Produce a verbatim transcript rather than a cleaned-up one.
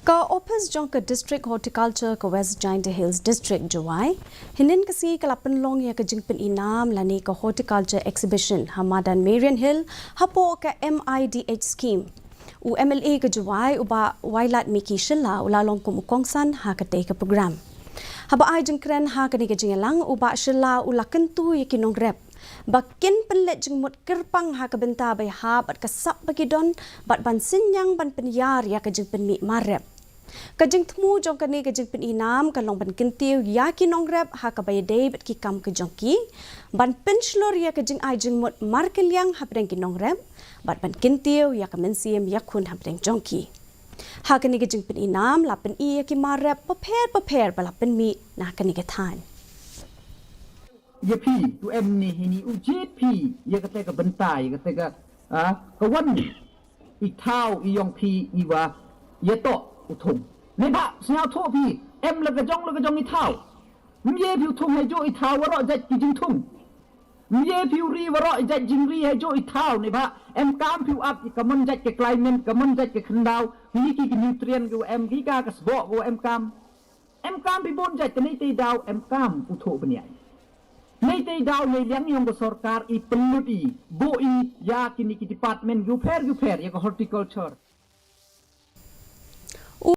Ka ophis jong ka District Horticulture ka West Jaintia Hills District, Jowai, hynnin ka sngi ka la pynlong ïa ka jingpyni nam lane ka Horticulture Exhibition ha madan Marian Hill hapoh ka M I D H scheme. U M L A ka Jowai, u Bah Wailadmiki Shylla, u la long kum u kongsan ha katei ka program. Haba ai jingkren ha kane ka jingïalang, u Bah Shylla u la kyntu ïa ki nongrep ba kin pynleit jingmut kyrpang ha ka bynta ba ïahap bad ka sap ba ki don, bad ban synñiang ban pynïar ïa ka jingpynmih mar rep. Ka jingthmu jong kane ka jingpyni nam ka long ban kyntiew ïa ki nongrep ha kaba ïadei bad ki kam ka jong ki, ban pynshlur ïa ka jingai jingmut markylliang hapdeng ki nongrep, bad ban kyntiew ïa ka mynsiem ïakhun hapdeng jong ki. Ha kane ka jingpyni nam la pyni ïa ki mar rep bapher bapher ba la pynmih na kane ka thaiñ. Ïa phi, to em ne hini u jied phi ïa kata ka bynta, ïa kata ka, ah, ka wan i thaw i yong phi iwa ïatoh u thung. Neibhah sngewthuh phi, em la ka jong la ka jong i thaw. Ym ye phi u thung hajuh i thaw waroh jait ki jingthung. Ym ye phi u ri waroh jait jingri hajuh i thaw, neibhah em kam phi u ap ïa ka mon jait ka climate, ka mon jait ka khyndaw, phi ki ki nutrient ki wa em, ki ka ka sboh ki wa em kam. Em kam phi bun jait, te nei te daw em kam u thuh bniah. Nei te daw nei liang yong ka sorkar i pynlut i, buh i ïa kini ki department ki u pher ki u pher ïa ka horticulture.